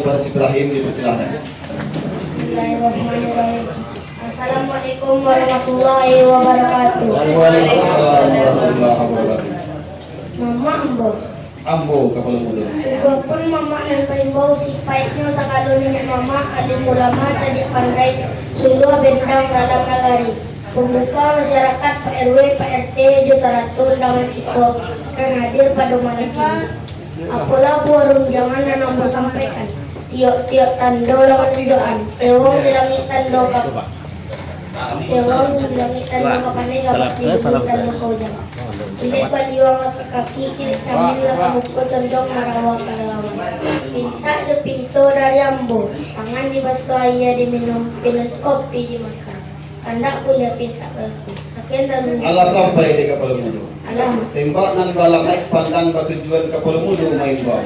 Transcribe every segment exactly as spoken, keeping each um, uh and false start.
Mas Ibrahim, dipersilahkan. Bismillahirrahmanirrahim. Assalamualaikum warahmatullahi wabarakatuh. Waalaikumsalam warahmatullahi wabarakatuh. Mamak ambo. Ambo kapalo mudo. Sungguahpun mamak nan baimbau, sipaiknyo sagalo niniak mamak, alim ulama, cadiak pandai, suluah bendang dalam nagari. Pambuka masyarakat, Pak R W, Pak R T, jo sarato undangan kito nan hadir pado malam kini. Apolah buah rundiangan nan ambo sampaikan. Tiok-tiok tando lah manunjuakan. Cewong di langik tando ka, cewong di langik tando ka paneh, gabak di bumi tando ka ujan. Kilek baliuang lah ka kaki, kilek camin lah ka muko, condong marawa ka lalawan. Pintak jo pinto dari ambo, tangan dibasuah aia diminum, pinun kopi dimakan. Kandak buliah pintak balaku. Sakian dari ambo. Alah sampai dek kapalo mudo. Alah. Tembak nan balamaik pandang batujuan kapalo mudo maimbau.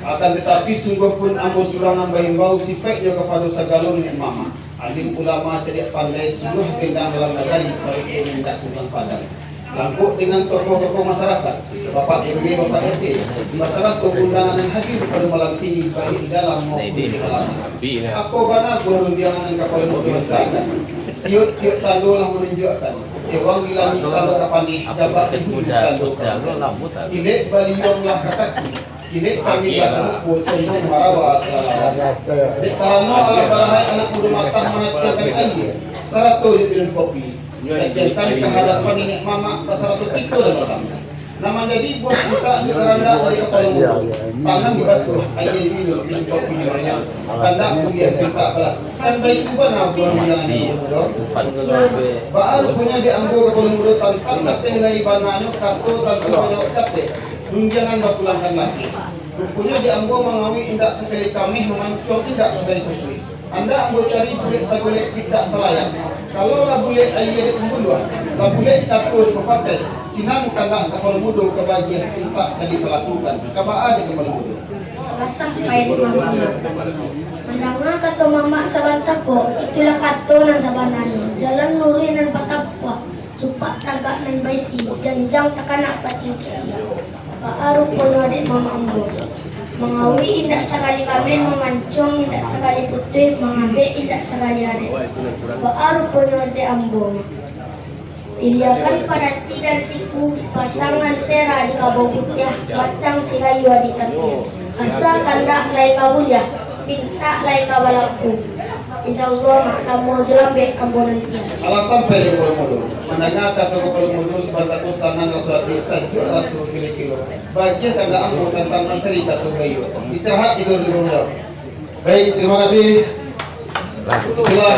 Akan tatapi, sungguahpun ambo surang nan baimbau, sipaiknyo kapado sagalo niniak mamak, alim ulama, cadiak pandai, suluah bendang dalam nagari, baitu nan indak kurang pandang. Langkok dengan tokoh-tokoh masyarakat, Bapak R W, Bapak R T, basarato undangan nan hadir pado malam kini, baik di dalam maupun di halaman. Apo bana buah rundiangan nan kapalo mudo hantakan? Tiok-tiok tando lah manunjuakan, cewong di langik tando ka paneh, gabak di bumi tando ka ujan. Kilek baliuang lah ka kaki, kilek camin lah ka muko, condong marawa ka lalawan. Dek karano alah barahai anak mudo matah manatiangkan aia, sarato jo pinun kopi, tatiangkan ka hadapan niniak mamak, basarato kito nan basamo. Nan manjadi buah pintak jo karandak dari kapalo mudo, tangan dibasuah, aia diminum, pinun kopi dimakan. Kandak buliah pintak balaku. Kan baitu bana buah rundiangan nan mudo. Baa ruponyo dek ambo kapalo mudo, tantang ateh lai bananyo kato, tantu manjawab capek. Rundiangan bapulangkan latih. Ruponyo dek ambo mangawik indak sakali kameh, mamancuang indak sakali putuih. Andak ambo cari bulek sagolek picak salayang. Kalau lah bulek aia dek pambuluah, lah bulek kato dek bapakai, sinan kandak kapalo mudo ka bagiah pintak ka dipalakukan. Ka baa dek kapalo mudo? Lah sampai di mamak. Mandanga kato mamak sabanta ko, itulah kato nan sabananyo. Jalan luruih nan batapuah, cupak tagak nan baisi, janjang takanak batingkiah. Baa ruponyo dek mamak ambo. Mangawik indak sakali kameh, mamancuang indak sakali putuih, mangabek indak sakali arek. Baa ruponyo dek ambo. Iliakan padati dari tiku, pasang lantera di kabau putiah, batang silayua di tapian. Asa kandak lai ka buliah, pintak lai ka balaku. Insya Allah, mak, lamo jo lambek ambo nantian. Alah sampai dek kapalo mudo. Mandanga kato kapalo mudo, sabanta ko sanang raso ati, sajuak raso kiro-kiro. Bagiah kandak ambo tantang mancari kato baiyo. Istirahat kito dulu, kapalo mudo. Baik, terima kasih. Itulah